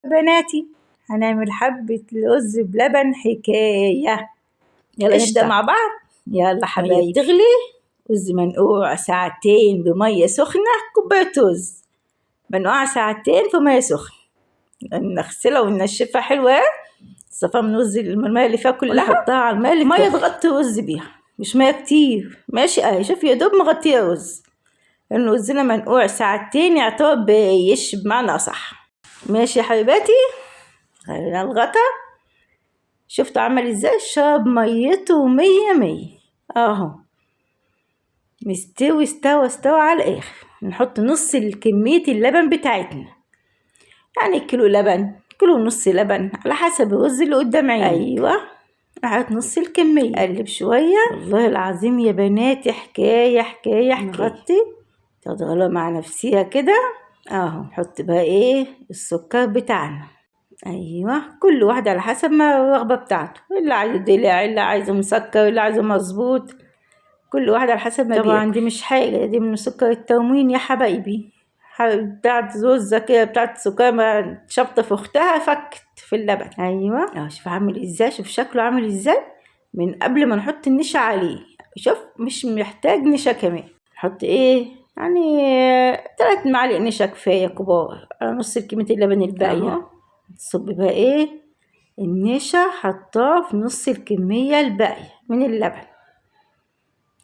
بناتي هنعمل حبة رز بلبن حكاية. يلا قشطة. نبدأ مع بعض. يلا حبايبي، بتغلي رز منقوع ساعتين بمية سخنة، كوباية رز منقوعة ساعتين في مية سخنة، نغسلها وننشفها حلوة، صفا من رز المية اللي فيها كلها، نحطها على المية اللي مية تغطي الرز بيها، مش مية كتير، ماشي اهي، شوف يا دوب مغطية الرز، لأن رزنا منقوع ساعتين يعتبر بيش بمعنى أصح. ماشي يا حبيباتي، غيرنا الغطا، شفتوا عمل ازاي؟ شرب ميته مية مية اهو، مستوي، استوى استوى على الاخر. نحط نص كمية اللبن بتاعتنا، يعني كيلو لبن، كيلو ونص لبن على حسب الرز اللي قدام عينك. ايوه نحط نص الكمية، قلب شوية. والله العظيم يا بناتي حكاية حكاية حكاية. نغطي تضغلها مع نفسيها كده اهو. نحط بقى ايه السكر بتاعنا. ايوه كل واحد على حسب ما الرغبة بتاعته، اللي عايزه دلع، اللي عايزه مسكر، اللي عايزه مظبوط، كل واحد على حسب ما طبعا دي مش حاجة، دي من سكر التموين يا حبايبي، بتاعت زوزة كده، بتاعت سكر ما شبطة في اختها فكت في اللبن. ايوه اهو شوف عامل ازاي، شوف شكله عامل ازاي من قبل ما نحط النشا عليه، شوف مش محتاج نشا كمان. نحط ايه يعني 3 معالق نشا كفاية كبار على نص كمية اللبن الباقية. تصب بقى ايه النشا، حطاه في نص الكمية الباقية من اللبن،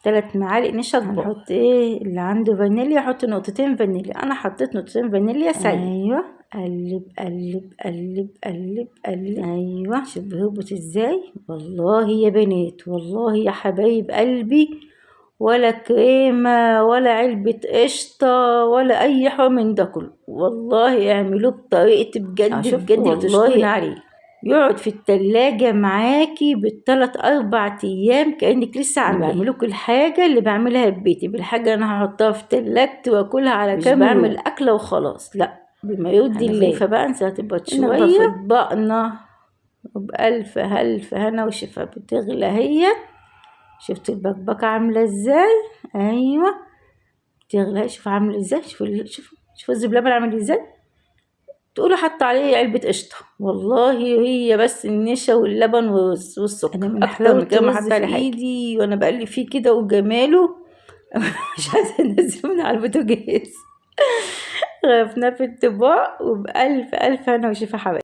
3 معالق نشا كبار. هنحط ايه اللي عنده فانيليا حط نقطتين فانيليا، انا حطيت نقطتين فانيليا سايل. ايوه قلب قلب قلب قلب قلب. ايوه شوف بيهبط ازاي، والله يا بنات، والله يا حبايب قلبي، ولا كريمة ولا علبة قشطة ولا أي حاجة من ده كله، والله اعملوه بطريقتي بجد بجد والله عليه، يقعد في التلاجة معاكي بالتلات أربع أيام كأنك لسه عاملاه. بعملكوا الحاجة اللي بعملها في بيتي، بالحاجة أنا هحطها في تلاجتي وأكلها على كام يوم، مش بعمل أكلة وخلاص، لأ بما يرضي الله. فبقى انسى هتبقى شوية في اطباقنا، وبألف ألف هنا وشفا. بتغلى هي، شفتوا البكبكة عاملة ازاي؟ ايوه بتغلى، شوف عامل ازاي، شوفوا شوفوا شوفوا الزبلبن بلبن عامل ازاي، تقولوا حط عليه علبة قشطة، والله هي بس النشا واللبن والسكر. انا من اكتر من كده ما حط عليه ايدي وانا بقلب فيه كده وجماله مش عايزة انزله من على البوتاجاز. غرفناه في الطباق، وبألف ألف هنا وشفا حبايبي.